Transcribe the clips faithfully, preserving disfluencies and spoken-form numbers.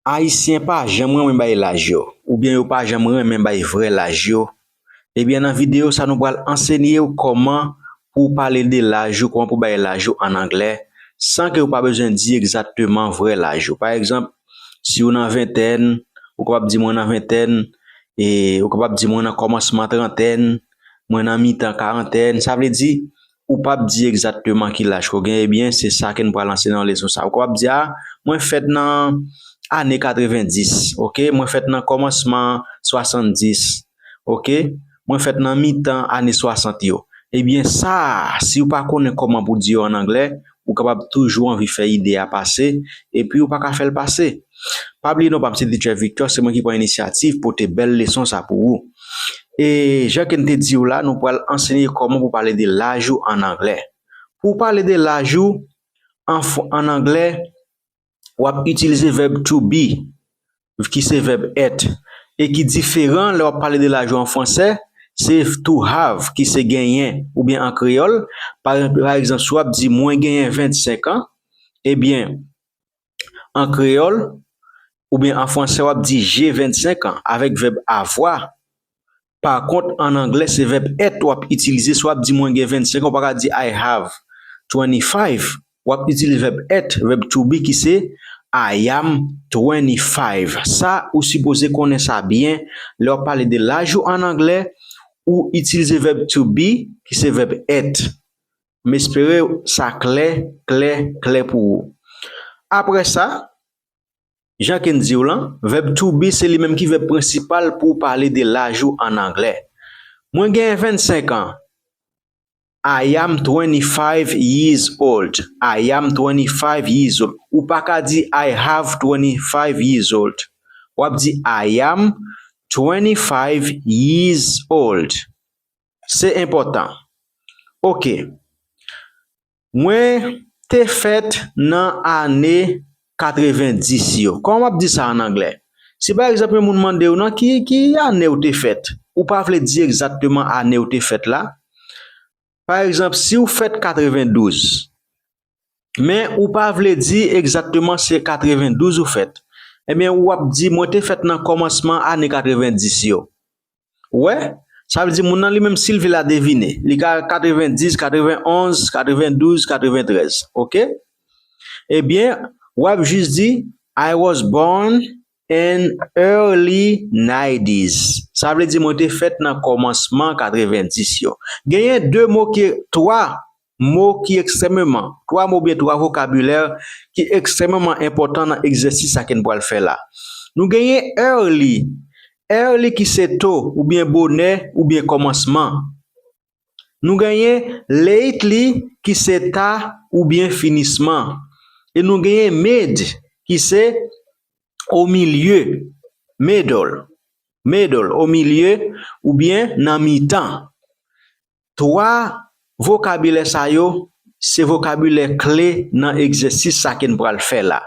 Ayisyen pa janm renmen bay laj yo, oubyen yo pa janm renmen bay vrè laj yo. Ebyen, nan videyo sa, nou pral ansenye w kòman pou w pale de laj ou, kòman pou w bay laj ou ann anglè, san ke w pa bezwen di egzakteman vrè laj ou. Pa egzanp, si w nan ventèn, ou kapab di mwen nan ventèn, e ou kapab di mwen nan kòmansman trantèn, mwen nan mitan karantèn. Sa vle di, ou p ap di egzakteman ki laj ke w gen, ebyen, se sa ke n pral ansenye nan leson sa. Ou kapab di, a, mwen fèt nan ane katrevendis, oke? Mwen fèt nan kòmansman swasanndis, oke? Mwen fèt nan mitan ane swasant yo. Ebyen, sa, si w pa konnen kòman pou w di yo ann anglè, ou kapab toujou anvi fè ide a pase, epi ou pa ka fè l pase. Pa bliye non pa m se Teacher Victor, se mwen ki pran inisyativ pote bèl leson sa pou ou. E jan ke n te di w la, nou pral ansenye kòman pou pale de laj ou ann anglè. Pou w pale de laj ou an, ann anglè, w ap itilize vèb to be, ki se vèb èt, e ki diferan lè w ap pale de laj ou an fransè, se to have, ki se genyen, oubyen an kreyòl, pa, pa egzanp, si w ap di, mwen genyen vennsenk an, ebyen, an kreyòl, oubyen an fransè, w ap di, j'ai vingt-cinq ans, avèk vèb avoir. Pa kont, ann anglè, se vèb èt w ap itilize. Si w ap di, mwen gen vennsenk an, ou pa ka di, I have twenty-five. W ap itilize vèb èt, vèb to be, ki se, I am twenty-five. Sa, ou sipoze konnen sa byen. Lè w ap pale de laj ou ann anglè, ou itilize vèb to be, ki se vèb èt. M espere sa klè, klè, klè pou ou. Apre sa, jan ke n di w lan, vèb to be se li menm ki vèb prensipal pou w pale de laj ou ann anglè. Mwen genyen vennsenk an. I am twenty-five years old. I am twenty-five years old. Ou pa ka di, I have twenty-five years old. W ap di, I am twenty-five years old. Se enpòtan. Oke. Mwen te fèt nan ane katrevendis yo. Kòman w ap di sa ann anglè? Si pa egzanp, yon moun mande w nan ki, ki ane w te fèt, ou pa vle di egzakteman ane w te fèt la. Pa egzanp, si w fèt katrevendouz, men ou pa vle di egzakteman se katrevendouz ou fèt, ebyen, w ap di, mwen te fèt nan kòmansman ane katrevendis yo. Ou wè? Sa vle di moun nan li menm, si l vle l a devine. Li ka katrevendis, katrevenonz, katrevendouz, katreventrèz. Oke? Ebyen, w ap jis di, I was born in early nineties. Sa vle di mwen te fèt nan kòmansman katrevendis yo. Genyen de mo ki, twa mo ki ekstrèmeman, twa mo oubyen twa vokabilè ki ekstrèmeman enpòtan nan egzèsis sa ke n pral fè la. Nou genyen early. Early ki se to, oubyen bonè, oubyen kòmansman. Nou genyen lately ki se ta oubyen finisman. E nou genyen mid ki se o milye, middle, middle, o milye oubyen nan mitan. Twa vokabilè sa yo se vokabilè kle nan egzèsis sa ke n pral fè la.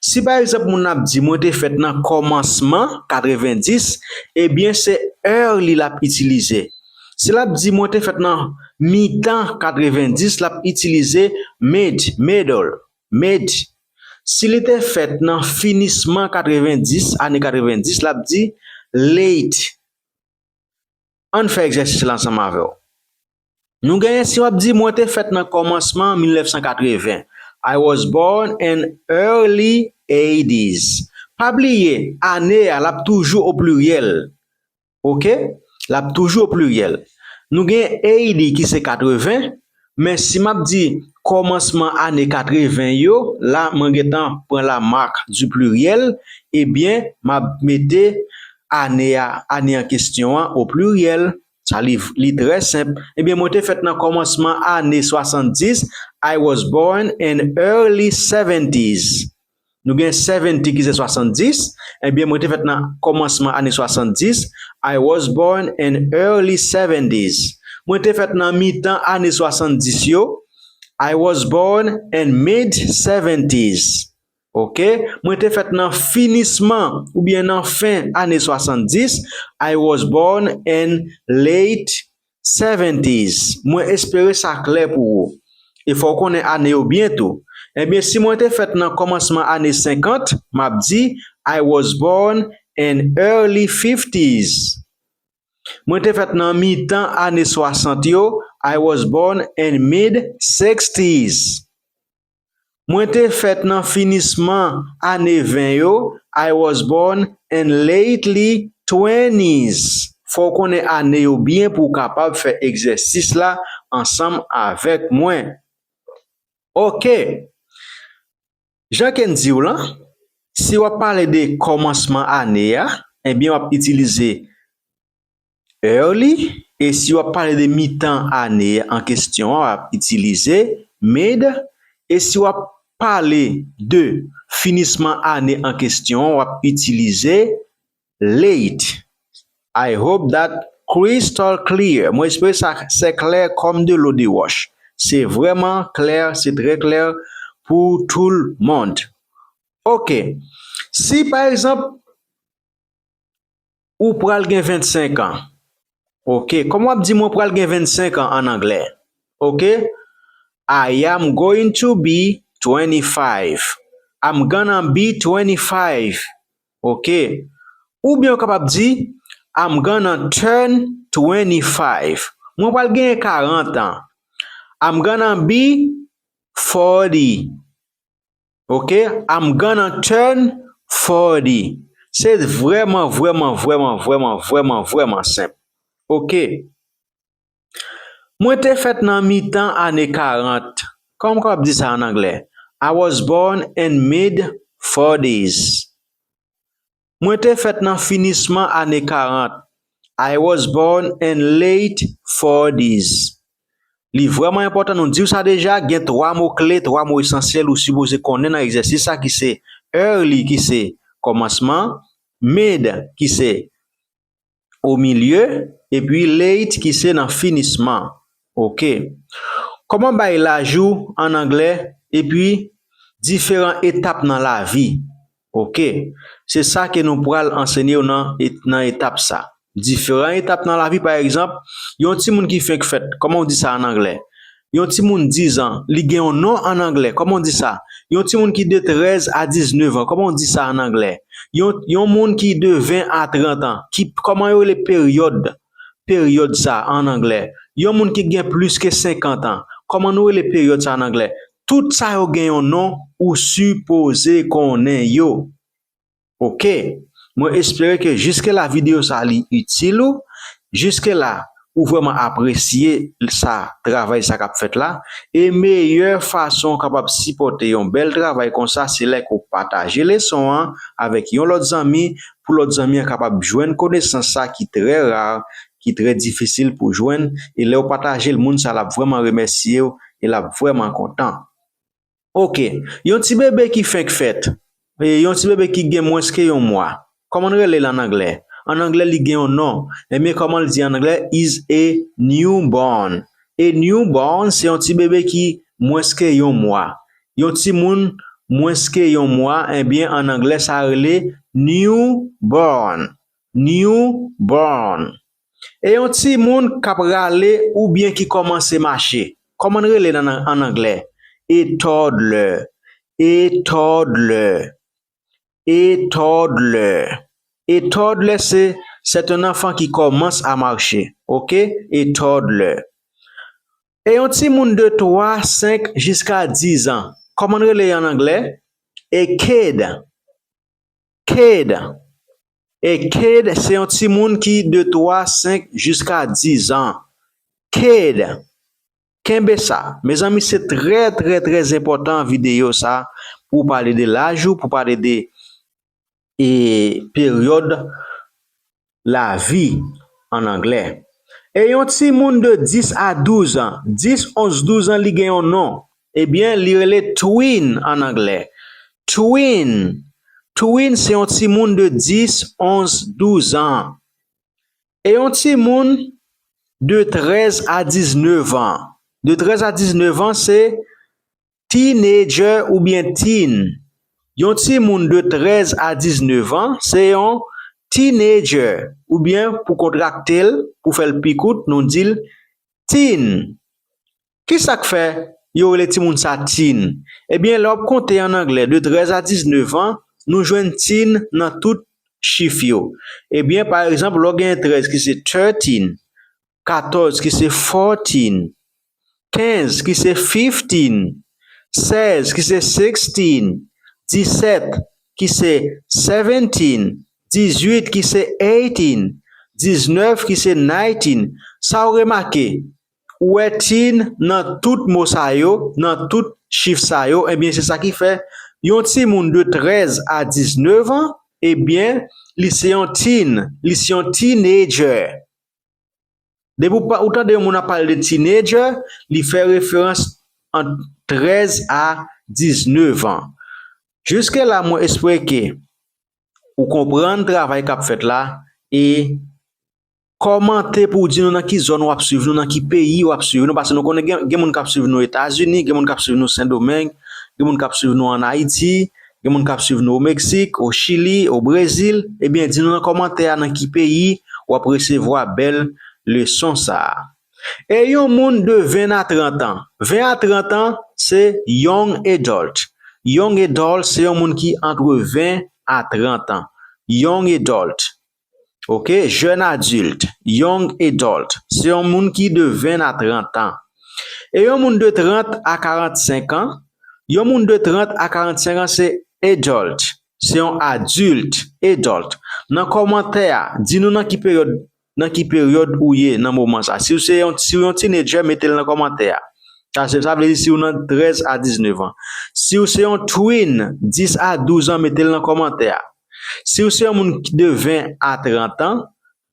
Si pa egzanp moun nan ap di mwen te fèt nan kòmansman katrevendis, ebyen se early l ap itilize. Si l ap di mwen te fèt nan mitan katrevendis, l ap itilize mid, middle, mid. Si li te fèt nan finisman katrevendis, ane katrevendis, l ap di late. Ann fè egzèsis la ansanm avè w. Nou genyen si w ap di mwen te fèt nan kòmansman mil nèf san katreven. I was born in early eighties. Pa bliye, ane a l ap toujou o pliryèl. Oke? L ap toujou o pliryèl. Nou gen eighty ki se katreven, men si m ap di kòmansman ane katreven yo, la mwen gentan pran la marque du pluriel, ebyen, m ap mete ane a, ane an kesyon an o pliryèl. Sa li, li trè senp. Ebyen, mwen te fèt nan kòmansman ane swasanndis. I was born in early seventies. Nou gen seventy ki se swasanndis. Ebyen, mwen te fèt nan kòmansman ane swasanndis. I was born in early seventies. Mwen te fèt nan mitan ane swasanndis yo. I was born in mid seventies. Oke? Mwen te fèt nan finisman oubyen nan fen ane swasanndis. I was born in late seventies. Mwen espere sa klè pou ou. E fò w konnen ane yo byen tou. Ebyen, si mwen te fèt nan kòmansman ane senkant, m ap di, I was born in early fifties. Mwen te fèt nan mitan ane swasant yo, I was born in mid sixties. Mwen te fèt nan finisman ane ven yo, I was born in lately twenties. Fò w konnen ane yo byen pou w kapab fè egzèsis la ansanm avèk mwen. Ok. Jan ke n di w lan, si w ap pale de kòmansman ane a, ebyen w ap itilize early, e si w ap pale de mitan ane an kesyon an, w ap itilize mid, e si w ap pale de finisman ane an kesyon an, w ap itilize late. I hope that crystal clear. Mwen espere sa se klè kòm de lo de wòch. Se vrèman klè, se trè klè pou tout le monde. Ok. Si pa egzanp, ou pral gen vennsenk an. Ok. Kòman w ap di mwen pral gen vennsenk an an anglè? Ok. I am going to be twenty-five. I'm gonna be twenty-five. Ok. Oubyen ou kapab di, I'm gonna turn twenty-five. Mwen pral gen karant an. I'm gonna be forty. Ok. I'm gonna turn forty. Se vrèman, vrèman, vrèman, vrèman, vrèman, vrèman senp. Ok. Mwen te fèt nan mitan ane karant. Kòman m kapab di sa an anglè? I was born in mid forties. Mwen te fèt nan finisman ane karant. I was born in late forties. Li vrèman enpòtan nou di w sa deja, gen twa mo kle, twa mo esansyèl ou sipoze konnen nan egzèsis sa ki se early ki se kòmansman, mid ki se o milye, epi late ki se nan finisman. Ok. Kòman bay laj ou an anglè, epi diferan etap nan lavi. Ok. Se sa ke nou pral ansenye w nan, nan etap sa. Diferan etap nan lavi, pa egzanp, yon timoun ki fenk fèt, kòman w di sa an anglè? Yon timoun diz an, li gen yon non an anglè, kòman w di sa? Yon timoun ki de trèz a diznèf an, kòman w di sa an anglè? Yon, yon moun ki de ven a trant an, ki, kòman yo rele peryòd, peryòd sa an anglè? Yon moun ki gen plis ke senkant an, kòman nou rele peryòd sa an anglè? Tout sa yo gen yon non, ou sipoze konnen yo. Ok. Mwen espere ke jiske la videyo sa li itil ou. Jiske la, ou vrèman apresye sa, travay sa k ap fèt la. E meyè fason w kapab sipòte yon bèl travay konsa, se lè ke w pataje leson an avèk yon lòt zanmi, pou lòt zanmi an kapab jwenn konesans sa ki trè ra, ki trè difisil pou jwenn. E lè w pataje l, moun sa l ap vrèman remèsye w e l ap vrèman kontan. Ok. Yon ti bebe ki fenk fèt, e yon ti bebe ki gen mwens ke yon mwa, kòman n rele l an anglè? An anglè, li gen yon non. Ebyen, kòman l di an anglè? Is a newborn. A newborn, se yon ti bebe ki mwens ke yon mwa. Yon timoun mwens ke yon mwa, ebyen, an anglè, sa rele newborn. Newborn. E yon timoun k ap rale oubyen ki kòmanse mache. Kòman n rele l an, an anglè? A toddler. A toddler. A toddler. A toddler, se, c'est un enfant qui commence à marcher. Ok? A toddler. E yon timoun de twa, senk jiska diz an. Kòman n rele l an anglè? A kid. Kid. A kid, se yon timoun ki de twa, senk jiska diz an. Kid. Kenbe sa. Mezanmi, se trè, trè, trè enpòtan videyo sa pou w pale de laj ou, pou w pale de, e, peryòd lavi an anglè. E yon timoun de dis a douz an, dis, onz, douz an, li gen yon non. Ebyen, li rele twin an anglè. Twin. Twin se yon timoun de dis, onz, douz an. E yon timoun de trèz a diznèf an. De trèz a diznèf an, se teenager oubyen teen. Yon timoun de trèz a diznèf an, se yon teenager, oubyen pou kontrakte l, pou fè l pi kout, nou di l teen. Kisa k fè yo rele timoun sa teen. Ebyen, lè w ap konte an anglè de trèz a diznèf an, nou jwenn teen nan tout chif yo. Ebyen, pa egzanp, lè w genyen trèz ki se thirteen, katòz ki se fourteen, kenz ki se fifteen, sèz ki se sixteen, disèt ki se seventeen, dizuit ki se eighteen, diznèf ki se nineteen. Sa w remake, ou wè teen nan tout mo sa yo, nan tout chif sa yo, ebyen, se sa ki fè yon timoun de trèz a diznèf an, ebyen, li se yon teen, li se yon teenager. Depi ou pa, ou tande yon moun ap pale de teenager, li fè referans ant trèz a diznèf an. Jiske la, mwen espere ke ou konprann travay k ap fèt la e kòmante pou w di nou nan ki zòn w ap swiv nou, nan ki peyi w ap swiv nou, paske nou konnen gen, gen moun k ap swiv nou Etazini, gen moun k ap swiv nou Sendomeng, gen moun k ap swiv nou ann Ayiti, gen moun k ap swiv nou o Meksik, o Chili, o Brezil. Ebyen, di nou nan kòmantè a nan ki peyi w ap resevwa bèl leson sa a. E yon moun de ven a trant an. Ven a trant an, se young adult. Young adult, se yon moun ki antre ven a trant an. Young adult. Ok, jeune adulte, young adult. Se yon moun ki de ven a trant an. E yon moun de trant a karannsenk an, yon moun de trant a karannsenk an se adult. Se yon adilt, adult. Nan kòmantè a, di nou nan ki peryòd, nan ki peryòd ou ye nan moman sa. Si w se yon, si w yon teenager, mete l nan kòmantè a. Sa se, sa vle di si w nan trèz a diznèf an. Si w se yon tween, dis a douz an, mete l nan kòmantè a. Si w se yon moun ki de ven a trant an,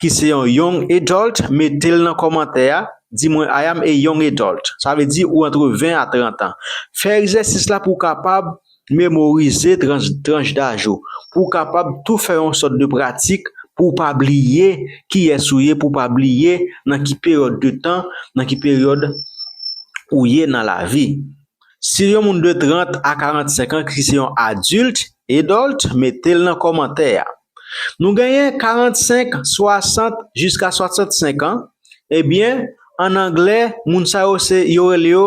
ki se yon young adult, mete l nan kòmantè a, di mwen, "I am a young adult." Sa vle di ou antre ven a trant an. Fè egzèsis la pou w kapab memorize tranch, tranch daj ou, pou w kapab tou fè yon sòt de pratik, pou w pa bliye kiyès ou ye, pou w pa bliye nan ki peryòd de tan, nan ki peryòd ou ye nan lavi. Si yon moun de trant a karannsenk an ki se yon adilt, adult, mete l nan kòmantè a. Nou genyen karannsenk, swasant, jiska swasantsenk an. Ebyen, ann anglè, moun sa yo se, yo rele yo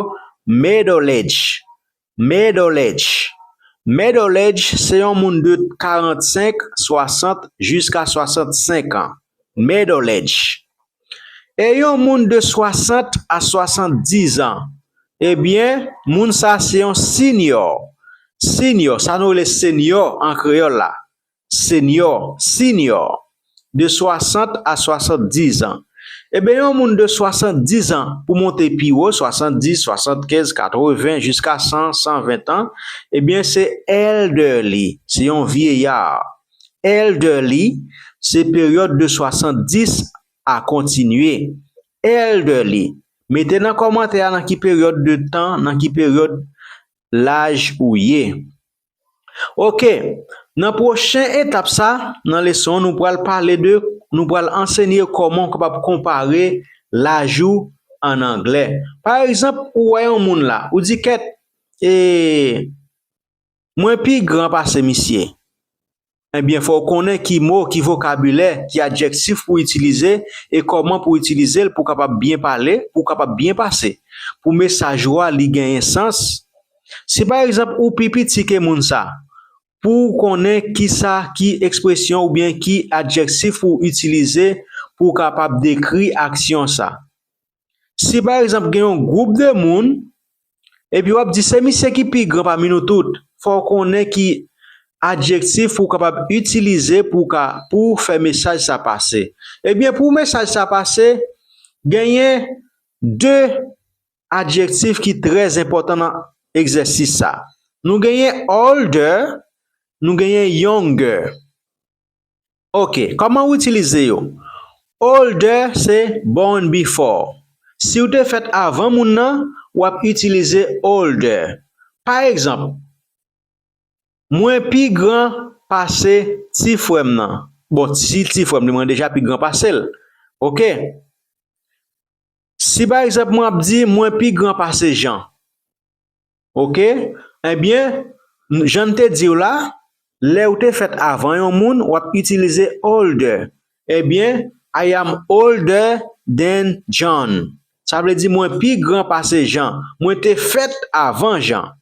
middle age. Middle age. Middle age, se yon moun de karannsenk, swasant, jiska swasantsenk an. Middle age. E yon moun de swasant a swasanndis an, ebyen, moun sa se yon senior. Senior, sa nou rele senior an kreyòl la. Senior, senior, de swasant a swasanndis an. Ebyen, yon moun de swasanndis an pou monte pi wo, swasanndis, swasannkenz, katreven, jiska san, san ven an, ebyen, se elderly, se yon vyeyar. Elderly, se peryòd de swasanndis a kontinye. Elderly. Mete nan kòmantè a nan ki peryòd de tan, nan ki peryòd laj ou ye. Ok, nan pwochen etap sa, nan leson, nou pral pale de, nou pral ansenye kòman w kapab konpare laj ou an anglè. Pa egzanp, ou wè yon moun la, ou di, "Kèt, e, mwen pi gran pase misye." Ebyen, fò w konnen ki mo, ki vokabilè, ki adjektif pou w itilize e kòman pou w itilize l pou w kapab byen pale, pou w kapab byen pase, pou mesaj ou a li genyen sans. Si pa egzanp ou pi piti ke moun sa, pou w konnen kisa, ki ekspresyon oubyen ki adjektif pou w itilize pou w kapab dekri aksyon sa. Si pa egzanp gen yon gwoup de moun, epi w ap di se misye ki pi gran pami nou tout, fò w konnen ki adjektif pou w kapab itilize pou w ka, pou w fè mesaj sa pase. Ebyen, pou mesaj sa pase, genyen de adjektif ki trè enpòtan nan egzèsis sa. Nou genyen older, nou genyen younger. Ok, kòman w itilize yo? Older se born before. Si w te fèt avan moun nan, w ap itilize older. Pa egzanp, mwen pi gran pase ti frè m nan. Bon, si ti frè m li, mwen deja pi gran pase l. Ok? Si pa egzanp, mwen ap di, mwen pi gran pase Jan. Ok? Ebyen, jan n te di w la, lè w te fèt avan yon moun, w ap itilize older. Ebyen, I am older than John. Sa vle di mwen pi gran pase Jan. Mwen te fèt avan Jan.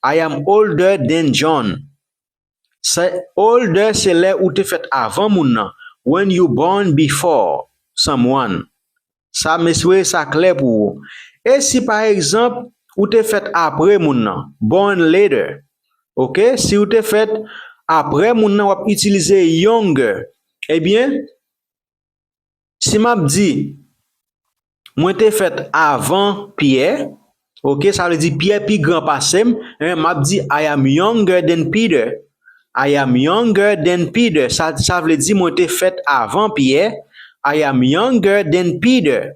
I am older than John. Se older se lè ou te fèt avan moun nan. When you born before someone. Sa, m espere sa klè pou ou. E si, pa egzanp, ou te fèt apre moun nan, born later, oke? Si ou te fèt apre moun nan, w ap itilize younger. Ebyen, si m ap di, mwen te fèt avan Pyè, oke, sa vle di Pyè pi gran pase m, en, m ap di, I am younger than Peter. I am younger than Peter. Sa, sa vle di mwen te fèt avan Pyè. I am younger than Peter.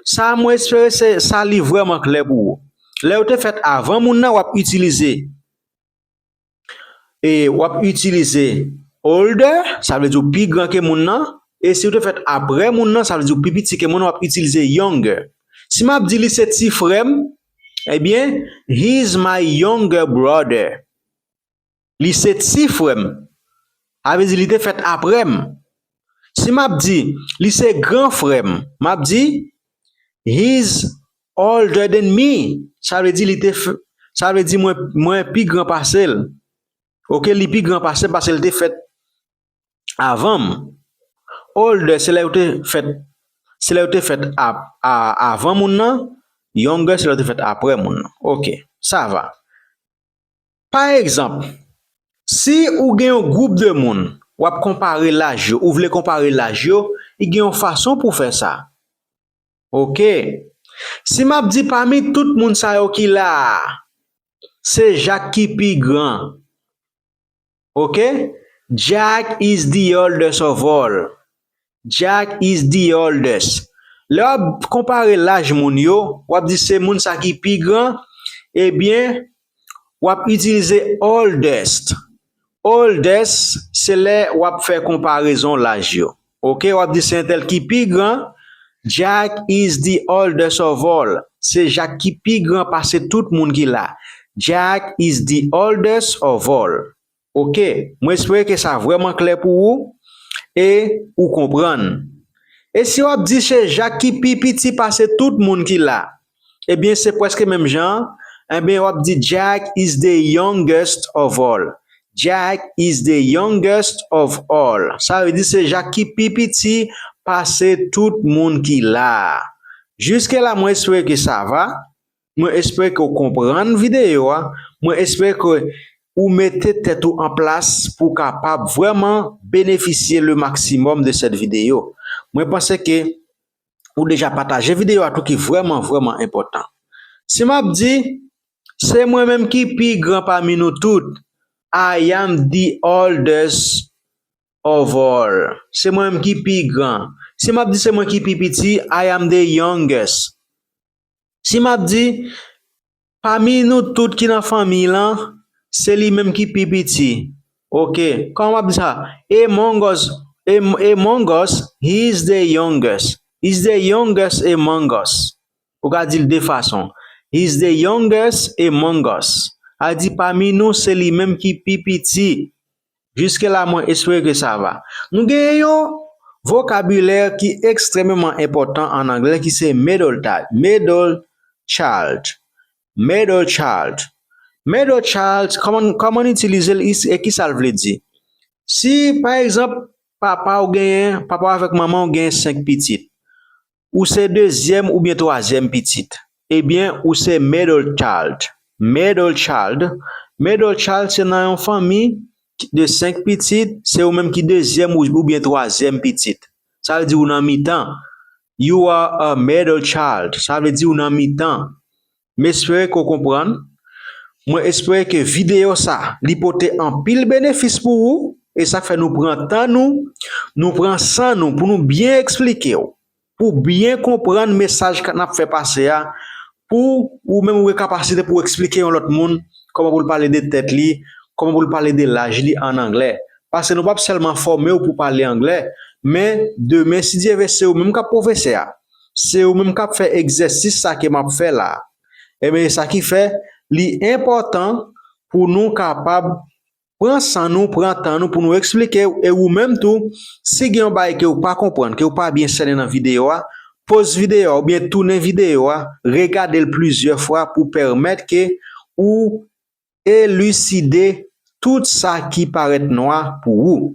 Sa, mwen espere se, sa li vrèman klè pou ou. Lè ou te fèt avan moun nan, w ap itilize e w ap itilize older, sa vle di w pi gran ke moun nan. E si w te fèt apre moun nan, sa vle di w pi piti ke moun nan, w ap itilize younger. Si m ap di li se ti frè m, ebyen, he's my younger brother. Li se ti frè m. Sa vle di li te fèt apre m. Si m ap di li se gran frè m, m ap di, he's older than me. Sa vle di li te f-, sa vle di mwen, mwen pi gran pase l. Oke, li pi gran pase m paske l te fèt avan m. Older, se lè yo te fèt, se lè yo te fèt a, a, avan moun nan. Younger, se lè yo te fèt apre moun nan. Oke, sa va. Pa egzanp, si ou gen yon gwoup de moun, w ap konpare laj yo, ou vle konpare laj yo, li gen yon fason pou w fè sa. Oke. Si m ap di pami tout moun sa yo ki la a, se Jak ki pi gran. Oke? Jack is the oldest of all. Jack is the oldest. Lè w ap konpare laj moun yo, w ap di se moun sa ki pi gran, ebyen, w ap itilize oldest. Oldest, se lè w ap fè konparezon laj yo. Oke, w ap di se entèl ki pi gran. Jack is the oldest of all. Se Jak ki pi gran pase tout moun ki la. Jack is the oldest of all. Oke, mwen espere ke sa vrèman klè pou ou e ou konprann. E si w ap di se Jak ki pi piti pase tout moun ki la, ebyen, se prèske menm jan an. Ebyen, w ap di Jack is the youngest of all. Jack is the youngest of all. Sa vle di se Jak ki pi piti pase tout moun ki la a. Jiske la, mwen espere ke sa va. Mwen espere ke w konprann videyo a. Mwen espere ke ou mete tèt ou an plas pou w kapab vrèman benefisye le maximum de cette vidéo. Mwen panse ke ou deja pataje videyo a tou, ki vrèman, vrèman enpòtan. Si m ap di, se mwen menm ki pi gran pami nou tout, I am the oldest of all. Se mwen menm ki pi gran. Si m ap di se mwen ki pi piti, I am the youngest. Si m ap di, pami nou tout ki nan fanmi lan, se li menm ki pi piti. Oke, kòman m ap di sa? Among us, am-, among us, he is the youngest. He's the youngest among us. Ou ka di l de fason. He's the youngest among us. A di pami nou, se li menm ki pi piti. Jiske la, mwen espere ke sa va. Nou gen yon vokabilè ki ekstrèmeman enpòtan an anglè, ki se middle ti-, middle child. Middle child. Middle child, kòman, kòman n itilize l e kisa l vle di? Si, pa egzanp, papa w genyen, papa w avèk manman w genyen senk pitit, ou se dezyèm oubyen twazyèm pitit, ebyen, ou se middle child. Middle child. Middle child, se nan yon fanmi de senk pitit, se ou menm ki dezyèm ou, oubyen twazyèm pitit. Sa vle di ou nan mitan. You are a middle child. Sa vle di ou nan mitan. M espere ke w konprann. Mwen espere ke videyo sa, li pote anpil benefis pou ou. E sa k fè nou pran tan nou, nou pran san nou pou nou byen eksplike w, pou byen konprann mesaj k, n ap fè pase a, pou ou menm ou gen kapasite pou w eksplike yon lòt moun kòman pou l pale de tèt li, kòman pou l pale de laj li an anglè. Paske nou p ap sèlman fòme w pou pale anglè, men demen, si Dye vle, se ou menm k ap pwofesè a. Se ou menm k ap fè egzèsis sa ke m ap fè la a. Ebyen, e sa ki fè li enpòtan pou nou kapab pran san nou, pran tan nou pou nou eksplike w. E ou menm tou, si gen yon bagay ke w pa konprann, ke w pa byen sènen nan videyo a, poz videyo a oubyen tounen videyo a, regade l plizyè fwa pou pèmèt ke ou eliside tout sa ki parèt nwa pou ou.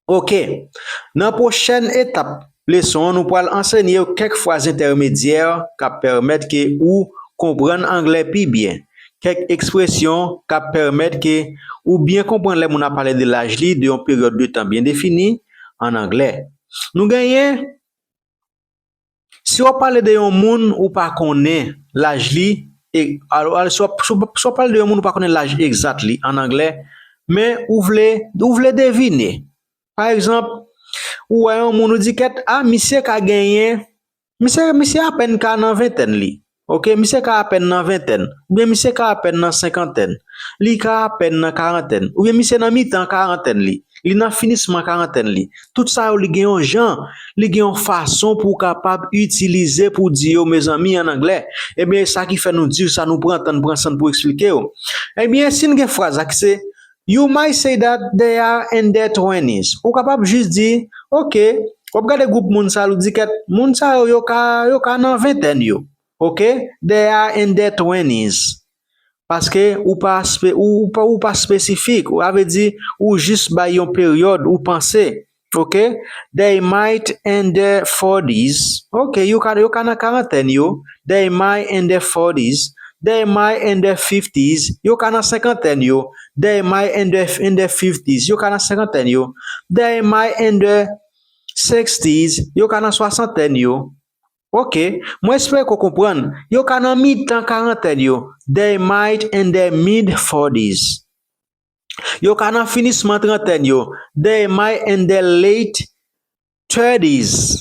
Oke. Nan pwochèn etap leson an, nou pral ansenye w kèk fraz entèmedyè k ap pèmèt ke ou konprann anglè pi byen, kèk ekspresyon k ap pèmèt ke ou byen konprann lè moun ap pale de laj li, de yon peryòd de tan byen defini, ann anglè. Nou genyen, si w ap pale de yon moun ou pa konnen laj li, e, al, al, si w ap, si w ap, si w ap pale de yon moun ou pa konnen laj egzat li, ann anglè, men ou vle, ou vle devine. Pa egzanp, ou wè yon moun, ou di kèt, a, misye ka genyen, misye, misye apèn ka nan ventèn li. Oke, misye ka apèn nan ventèn. Oubyen misye ka apèn nan senkantèn. Li ka apèn nan karantèn. Oubyen misye nan mitan karantèn li. Li nan finisman karantèn li. Tout sa yo, li gen yon jan, li gen yon fason pou w kapab itilize pou w di yo, mezanmi, ann anglè. Ebyen, e sa ki fè nou di w sa, nou pran tan, nou pran san n pou eksplike w. Ebyen, si n gen fraz la ki se, You might say that they are in their twenties. Ou kapab jis di, oke, w ap gade gwoup moun sa yo, ou di kèt, moun sa yo, yo ka, yo ka nan ventèn yo. Oke? They are in their twenties. Paske ou pa spe-, ou, ou pa, ou pa espesifik. Sa vle di, ou jis bay yon peryòd, ou panse. Oke? They might in their forties. Oke, yo ka, yo ka nan karantèn yo. They might in their forties. They might in their fifties. Yo ka nan senkantèn yo. They might in their, in their fifties. Yo ka nan senkantèn yo. They might in their sixties. Yo ka nan swasantèn yo. Oke, mwen espere ke w konprann. Yo ka nan mitan karantèn yo. They might in their mid forties. Yo ka nan finisman trantèn yo. They might in their late thirties.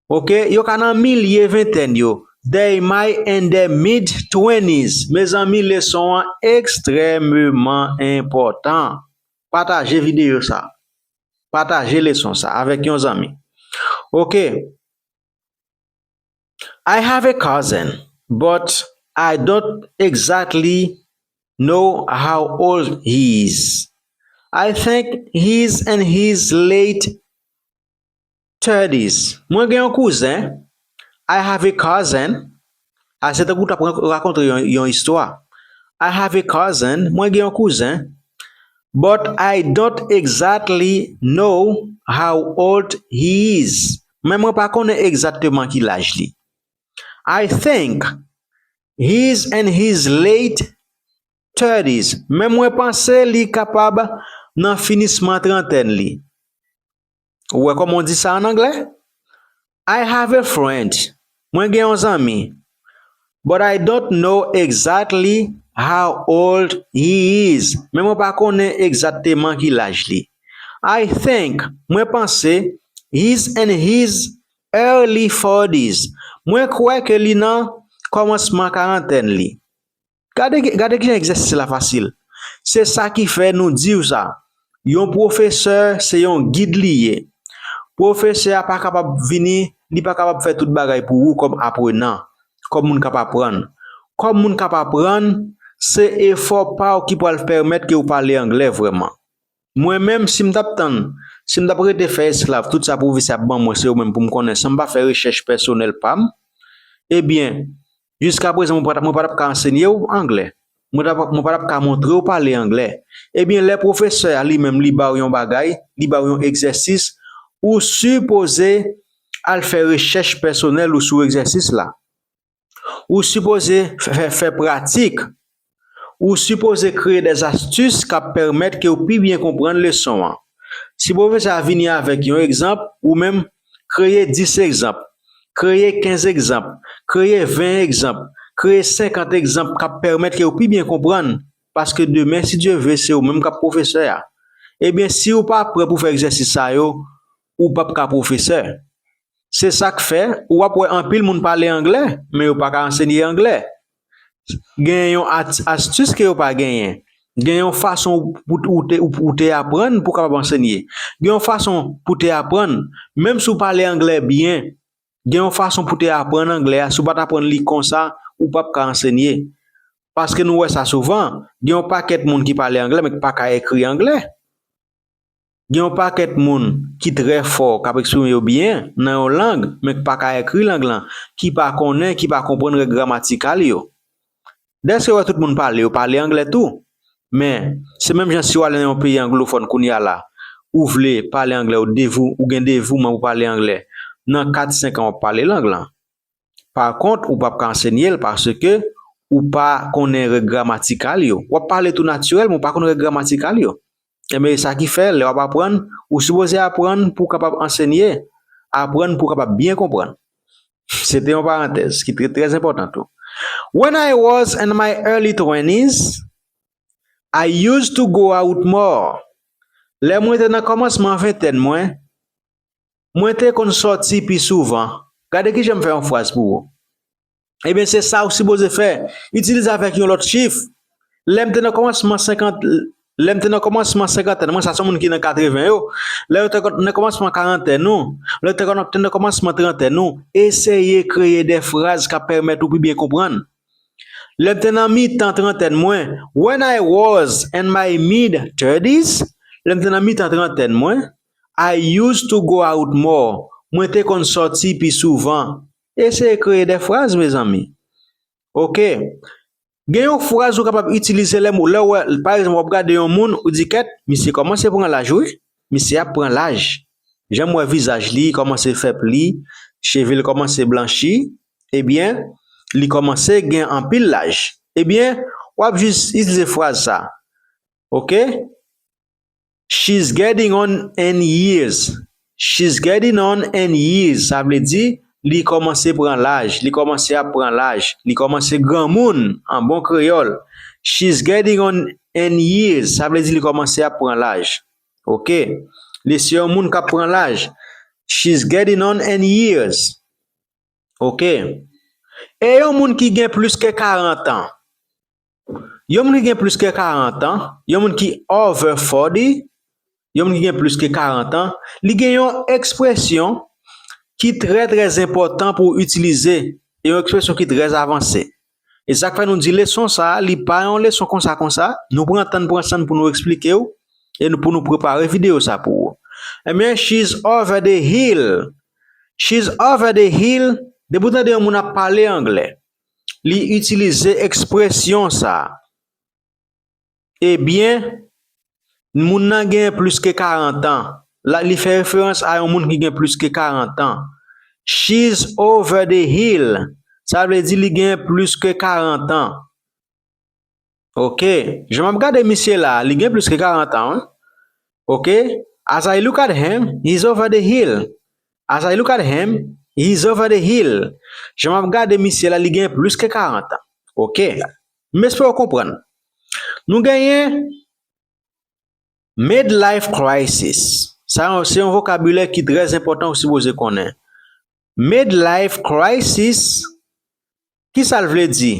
Oke, yo ka nan milye ventèn yo. They might in their mid twenties. Mezanmi, leson an ekstrèmeman enpòtan. Pataje videyo sa. Pataje leson sa avèk yon zanmi. Oke. I have a cousin, but I don't exactly know how old he is. I think he's in his late thirties. Mwen gen yon kouzen. I have a cousin. A, se tankou w t ap ran-, rakonte yon, yon istwa. I have a cousin. Mwen gen yon kouzen. But I don't exactly know how old he is. Men mwen pa konnen egzakteman ki laj li. I think he's in his late thirties. Men mwen panse li kapab nan finisman trantèn li. Ou wè kòman w di sa an anglè? I have a friend. Mwen gen yon zanmi. But I don't know exactly how old he is. Men mwen pa konnen egzakteman ki laj li. I think, mwen panse, he's in his early forties. Mwen kwè ke li nan kòmansman karantèn li. Gade, gade kijan egzèsis la fasil. Se sa ki fè nou di w sa. Yon pwofesè, se yon gid li ye. Pwofesè a pa kapab vini, li pa kapab fè tout bagay pou ou kòm aprenan, kòm moun k ap aprann. Kòm moun k ap aprann, se efò pa w ki pral pèmèt ke w pale anglè vrèman. Mwen menm, si m t ap tann, si m t ap rete fè esklav, tout sa pwofesè ap ban mwen, se yo menm pou m konnen, san m pa fè rechèch pèsonèl pa m, ebyen, jiskaprezan, mwen pa t ap, mwen pa t ap ka ansenye w anglè. Mwen t ap, mwen pa t ap ka montre w pale anglè. Ebyen, lè pwofesè a li menm, li ba w yon bagay, li ba w yon egzèsis, ou sipoze al fè rechèch pèsonèl ou sou egzèsis la. Ou sipoze fè, fè, fè pratik. Ou sipoze kreye des astuces k ap pèmèt ke w pi byen konprann leson an. Si pwofesè a vini avèk yon egzanp, ou menm, kreye dis egzanp, kreye kenz egzanp, kreye ven egzanp, kreye senkant egzanp k ap pèmèt ke w pi byen konprann, paske demen, si Dye vle, se ou menm k ap pwofesè a. Ebyen, si w pa prè pou fè egzèsis sa yo, ou p ap ka pwofesè. Se sa k fè, w ap wè anpil moun pale anglè, men yo pa ka ansenye anglè. Gen yon at-, astis ke yo pa genyen. Gen yon fason pou, ou te, ou, ou te aprann pou w kapab ansenye. Gen yon fason pou w te aprann, menm si w pale anglè byen, gen yon fason pou w te aprann anglè a, si w pa t aprann li konsa, ou p ap ka ansenye. Paske nou wè sa souvan, gen yon pakèt moun ki pale anglè, men ki pa ka ekri anglè. Gen yon pakèt moun ki trè fò, k ap eksprime yo byen nan yon lang, men k pa ka ekri lang lan, ki pa konnen, ki pa konprann règ gramatikal yo. Dèske wè tout moun pale, yo pale anglè tou. Men, se menm jan si w ale nan yon peyi anglofòn kounye a la, ou vle pale anglè, ou devou, ou gen devouman pou pale anglè. Nan kat, senk an, w ap pale lang lan. Pa kont, ou p ap ka ansenye l paske ou pa konnen règ gramatikal yo. W ap pale tou natirèl, men w pa konn règ gramatikal yo. Enben, e sa ki fè, lè w ap aprann, ou sipoze aprann pou w kapab ansenye, aprann pou w kapab byen konprann. Se te yon parantèz ki trè, trè enpòtan tou. When I was in my early twenties, I used to go out more. Lè mwen te nan kòmansman ventèn mwen, mwen te konn sòti pi souvan. Gade kijan m fè yon fraz pou ou. Ebyen, se sa ou sipoze fè. Itilize avèk yon lòt chif. Lè m te nan kòmansman senkant, lè m te nan kòmansman senkantèn mwen, sa se yon moun ki nan katreven yo. Lè yo te nan kòmansman karantèn ou, lè yo te nan kòmansman trantèn ou, eseye kreye de fraz k ap pèmèt ou pi byen konprann. Lè m te nan mitan trantèn mwen, when I was in my mid thirties, lè m te nan mitan trantèn mwen, I used to go out more. Mwen te konn sòti pi souvan. Eseye kreye de fraz, mezanmi. Oke. Gen yon fraz ou kapab itilize lè, lè w wè, pa egzanp, w ap gade yon moun, ou di, kèt, misye kòmanse pran laj, wi. Misye ap pran laj. Jan m wè vizaj li kòmanse fè pli, cheve l kòmanse blanchi, ebyen, li kòmanse gen anpil laj. Ebyen, w ap jis itilize fraz sa. Oke? She's getting on in years. She's getting on in years. Sa vle di, li kòmanse pran laj, li kòmanse ap pran laj, li kòmanse granmoun, an bon kreyòl. She's getting on in years. Sa vle di, li kòmanse ap pran laj. Oke. Li se yon moun k ap pran laj. She's getting on in years. Oke. E yon moun ki gen plis ke karant an? Yon moun ki gen plis ke karant an, yon moun ki over forty, yon moun ki gen plis ke karant an, li gen yon ekspresyon ki trè, trè enpòtan pou w itilize, e yon ekspresyon ki trè avanse. E sa k fè nou di leson sa a, li pa yon leson konsa, konsa, nou pran tan, pran san pou nou eksplike w, e nou, pou nou prepare videyo sa pou ou. Ebyen, she's over the hill. She's over the hill. Depi w tande yon moun ap pale anglè, li itilize ekspresyon sa a. Ebyen, moun nan gen plis ke karant an. La, li fè referans a yon moun ki gen plis ke karant an. She's over the hill. Sa vle di li gen plis ke karant an. Oke. Jan m ap gade misye la, li gen plis ke karant an, wi. Oke. As I look at him, he's over the hill. As I look at him, he's over the hill. Jan m ap gade misye la, li gen plis ke karant an. Oke. M espere w konprann. Nou genyen midlife crisis. Sa se yon vokabilè ki trè enpòtan ou sipoze konnen. Midlife crisis, ki sa l vle di?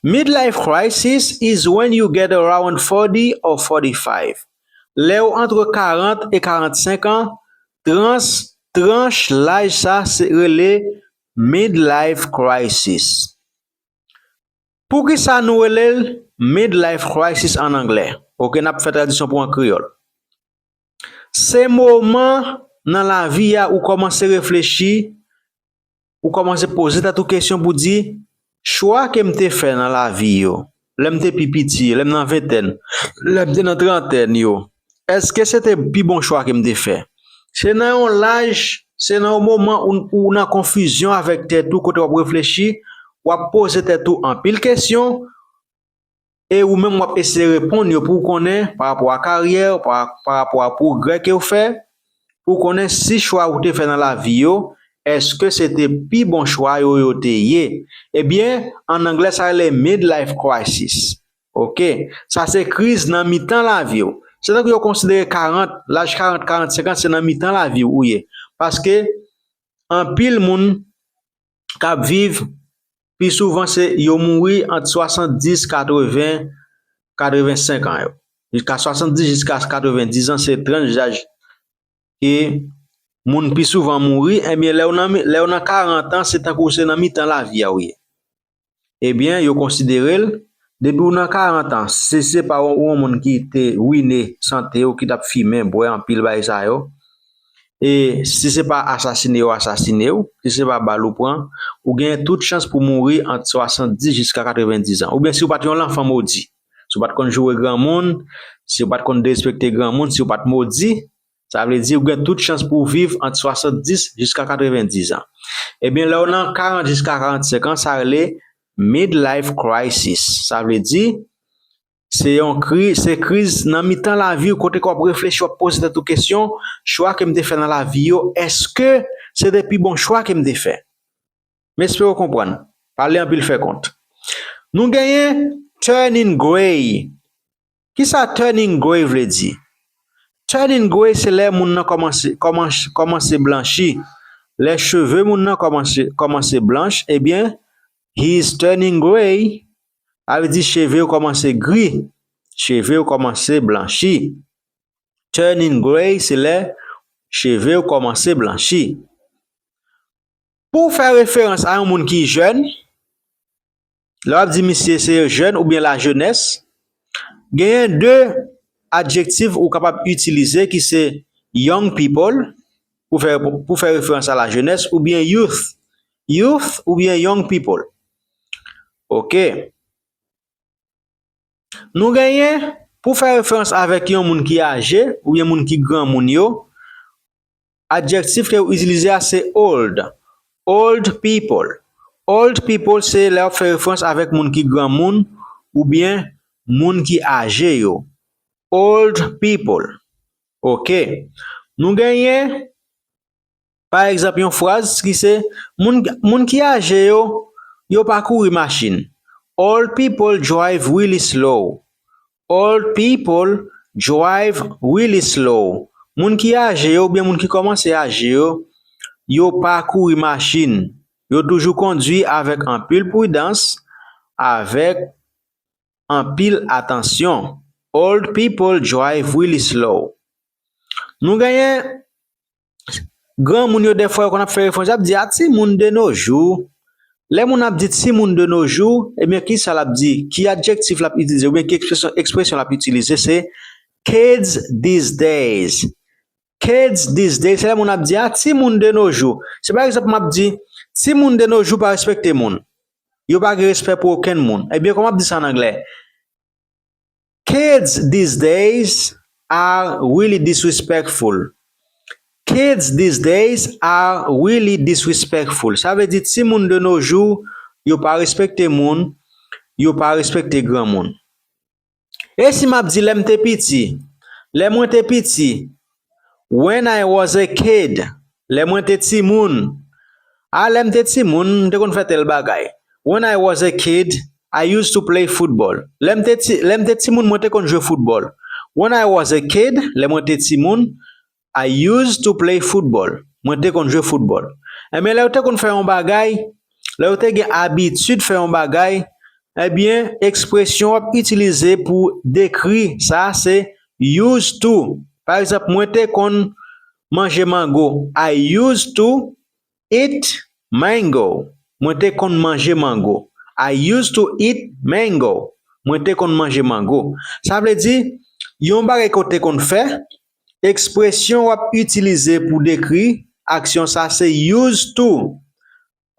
Midlife crisis is when you get around forty or forty-five. Lè w antre karant e karannsenk an, trans, tranch laj sa se rele midlife crisis. Poukisa nou rele l midlife crisis an anglè? Oke, n ap fè tradiksyon pou an kreyòl. Se moman nan lavi a ou kòmanse reflechi, ou kòmanse poze tèt ou kesyon pou di, chwa ke m te fè nan lavi yo, lè m te pi piti, lè m nan ventèn, lè m te nan trantèn yo, èske se te pi bon chwa ke m te fè? Se nan yon laj, se nan yon moman ou, ou nan konfizyon avèk tèt ou, kote w ap reflechi, w ap poze tèt ou anpil kesyon, e ou menm w ap eseye reponn yo pou w konnen pa rapò a karyè w, pa, pa rapò a pwogrè ke w fè, pou w konnen si chwa ou te fè nan lavi yo, èske se te pi bon chwa yo yo te ye? Ebyen, an anglè, sa rele midlife crisis. Oke? Sa se kriz nan mitan lavi w. Se tankou yo konsidere karant, laj karant, karannsenk an, se nan mitan lavi w ou ye. Paske anpil moun k ap viv, pi souvan se yo mouri ant swasanndis, katreven, katrevensenk an yo. Jiska swasanndis, jiska katrevendis an, se tranch daj ke moun pi souvan mouri. Ebyen, lè w nan, lè w nan karant an, se tankou se nan mitan lavi a w ye. Ebyen, yo konsidere l Depi w nan karant an, si se pa w, w yon moun ki te wine sante w, ki t ap fimen, bwè anpil bagay sa yo, e si se pa asasine yo asasine w, si se pa bal ou pran, ou gen tout chans pou mouri ant swasanndis jiska katrevenndis an. Oubyen si w pa t yon lanfan modi, si w pa t konn joure granmoun, si w pa t konn derespekte granmoun, si w pa t modi, sa vle di ou gen tout chans pou w viv ant swasanndis jiska katrevenndis an. Ebyen, lè w nan karant jiska karannsenk an, sa rele midlife crisis. Sa vle di, se yon kri, se kriz nan mitan lavi w, kote ke w ap reflechi, w ap poze tèt ou kesyon, chwa ke m te fè nan lavi yo, èske se te pi bon chwa ke m te fè? M espere w konprann. Pale anpil fè kont. Nou genyen turning grey. Kisa turning grey vle di? Turning grey se lè moun nan kòmanse, kòmanse, kòmanse blanchi. Lè cheve moun nan kòmanse, kòmanse blanch, ebyen, he is turning grey. Sa vle di cheve yo kòmanse gri. Cheve yo kòmanse blanchi. Turning grey se lè cheve yo kòmanse blanchi. Pou w fè referans a yon moun ki jèn, lè w ap di misye se jèn oubyen lajenès, genyen de adjektif ou kapab itilize ki se young people, pou fè, pou fè referans a lajenès, oubyen youth. Youth oubyen young people. Oke. Nou genyen, pou fè referans avèk yon moun ki aje oubyen moun ki granmoun yo, adjektif ke yo itilize a se old. Old people. Old people se lè w ap fè referans avèk moun ki granmoun oubyen moun ki aje yo. Old people. Oke. Nou genyen, pa egzanp, yon fraz ki se, moun, moun ki aje yo, yo pa kouri machin. Old people drive really slow. Old people drive really slow. Moun ki aje yo, oubyen moun ki kòmanse aje yo, yo pa kouri machin. Yo toujou kondwi avèk anpil pridans, avèk anpil atansyon. Old people drive really slow. Nou genyen granmoun yo, dèfwa, yo konn ap fè referans, y ap di, a, timoun de nos jours. Lè moun ap di timoun de nos jours, ebyen, kisa l ap di? Ki adjektif l ap itilize? Oubyen ki ekspresyon, ekspresyon l ap itilize? Se kids these days. Kids these days, se lè moun ap di, a, timoun de nos jours. Si, pa egzanp, m ap di, timoun de nos jours pa respekte moun. Yo pa gen respè pou okenn moun. Ebyen, kòman m ap di sa an anglè? Kids these days are really disrespectful. Kids these days are really disrespectful. Sa vle di timoun de nos jours, yo pa respekte moun, yo pa respekte granmoun. E si m ap di lè m te piti, lè mwen te piti, when I was a kid, lè mwen te timoun, a, lè m te timoun, m te konn fè tèl bagay. When I was a kid, I used to play football. Lè m te ti, lè m te timoun, mwen te konn jwe foutbòl. When I was a kid, lè mwen te timoun, I used to play football. Mwen te konn jwe foutbòl. Enben, lè yo te konn fè yon bagay, lè yo te gen abitid fè yon bagay, ebyen, ekspresyon w ap itilize pou dekri sa, se used to. Pa egzanp, mwen te konn manje mango. I used to eat mango. Mwen te konn manje mango. I used to eat mango. Mwen te konn manje mango. Sa vle di, yon bagay ke w te konn fè, ekspresyon w ap itilize pou dekri aksyon sa se used to.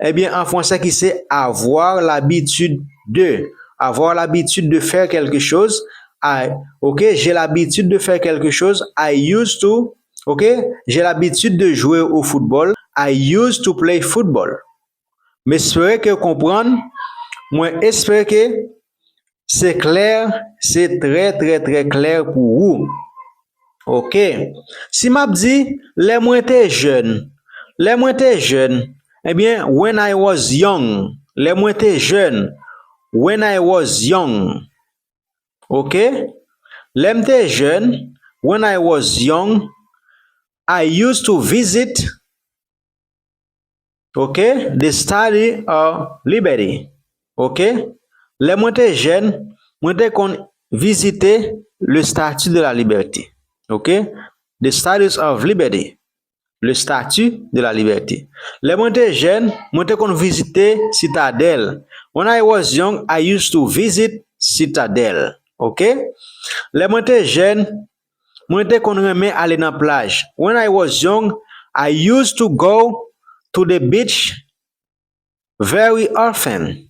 Ebyen, an fransè ki se avoir l'habitude de. Avoir l'habitude de faire quelque chose. I, ok, j'ai l'habitude de faire quelque chose. I used to, ok, j'ai l'habitude de jouer au football. I used to play football. M espere ke w konprann. Mwen espere ke se klè, se trè, trè, trè klè pou ou. Ok. Si m ap di, lè mwen te jèn, lè mwen te jèn, ebyen, when I was young, lè mwen te jèn, when I was young. Ok. Lè m te jèn, when I was young, I used to visit, ok, the Statue of Liberty. Ok. Lè mwen te jèn, mwen te konn vizite le Statue de la Liberté. Ok. The Statues of Liberty. Le Statue de la Liberté. Lè mwen te jèn, mwen te konn vizite Sitadèl. When I was young, I used to visit Citadel. Ok? Lè mwen te jèn, mwen te konn renmen ale nan plaj. When I was young, I used to go to the beach very often.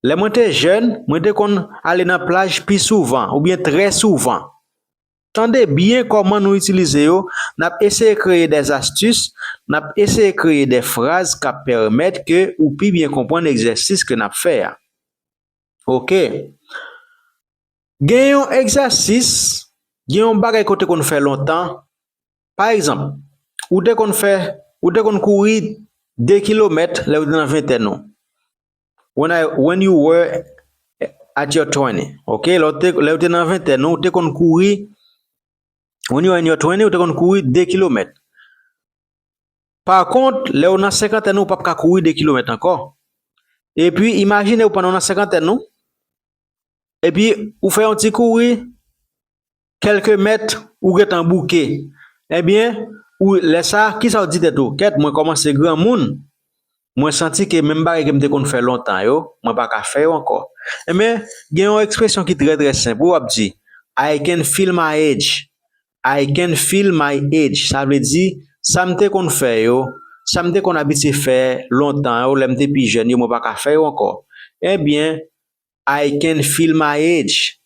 Lè mwen te jèn, mwen te konn ale nan plaj pi souvan, oubyen trè souvan. Tande byen kòman nou itilize yo, n ap eseye kreye des astuces, n ap eseye kreye des phrases k ap pèmèt ke ou pi byen konprann egzèsis ke n ap fè a. Ok. Gen yon egzèsis, gen yon bagay ke w te konn fè lontan. Pa egzanp, ou te konn fè, ou te konn kouri de kilomèt lè w te nan ventèn ou. When I, when you were at your twenty, ok? Lè w te, lè w te nan ventèn ou, ou te konn kouri, when you were in your twenty, ou te konn kouri de kilomèt. Pa kont, lè w nan senkantèn ou, ou p ap ka kouri de kilomèt ankò. Epi, imajine w pandan w nan senkantèn ou, epi ou fè yon ti kouri, kèlke mèt, ou gentan bouke. Ebyen, ou, lè sa, kisa w di tèt ou? Kèt, mwen kòmanse granmoun. Mwen santi ke menm bagay ke m te konn fè lontan yo, mwen pa ka fè yo ankò. Ebyen, gen yon ekspresyon ki trè, trè senp. Ou ap di, I can feel my age. I can feel my age. Sa vle di, sa m te konn fè yo, sa m te konn abitye fè lontan yo, lè m te pi jèn yo, mwen pa ka fè yo ankò. Ebyen, I can feel my age.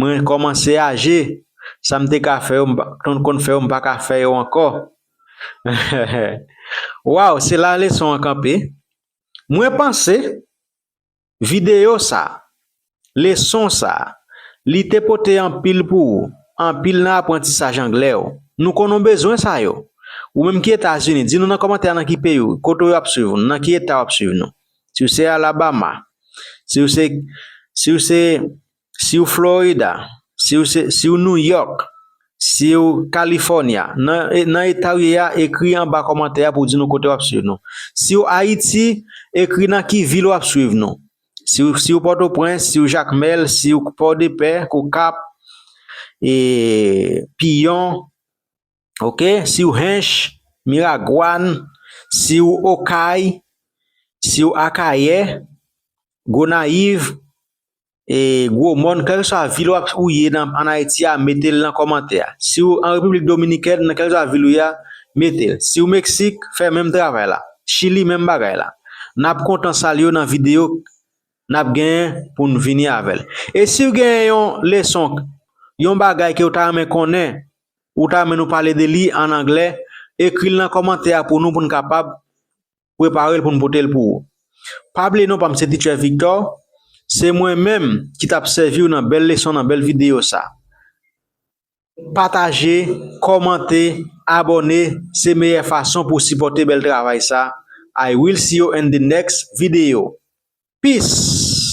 Mwen kòmanse aje. Sa m te ka fè yo, m pa, konn, konn fè yo, m pa ka fè yo ankò. Waw, se la leson an kanpe. Mwen panse videyo sa, leson sa, li te pote anpil pou ou, anpil nan aprantisaj anglè w. Nou konn ou bezwen sa yo. Ou menm ki Etazini, di nou nan kòmantè a nan ki peyi w, kote w ap swiv nou, nan ki eta w ap swiv nou. Si w se Alabama, si w se, si w se, si w Florida, si w se, si w New York, si w California, nan, e, nan eta w ye a, ekri anba kòmantè a pou w di nou kote w ap swiv nou. Si w Ayiti, ekri nan ki vil w ap swiv nou. Si w, si w Pòtoprens, si w Jakmèl, si w Pòdepè, Okap, e, Piyon, ok, si w Hench, Miragwàn, si w Okay, si w Akayè, Gonayiv, e, Gwomòn, kèlkeswa vil w ap, ou ye nan, ann Ayiti a, mete l nan kòmantè a. Si w an Repiblik Dominikèn, nan kèlkeswa vil ou ye a, mete l. Si w Meksik, fè menm travay la. Chili, menm bagay la. N ap kontan salye w nan videyo n ap genyen pou n vini avè l. E si w genyen yon leson, yon bagay ke w ta renmen konnen, ou ta renmen nou pale de li an anglè, ekri l nan kòmantè a pou nou, pou n kapab prepare l, pou n pote l pou ou. Pa bliye non pa m se Teacher Victor, se mwen menm ki t ap sèvi w nan bèl leson, nan bèl videyo sa. Pataje, kòmante, abòne, se meyè fason pou w sipòte bèl travay sa. I will see you in the next video. Peace!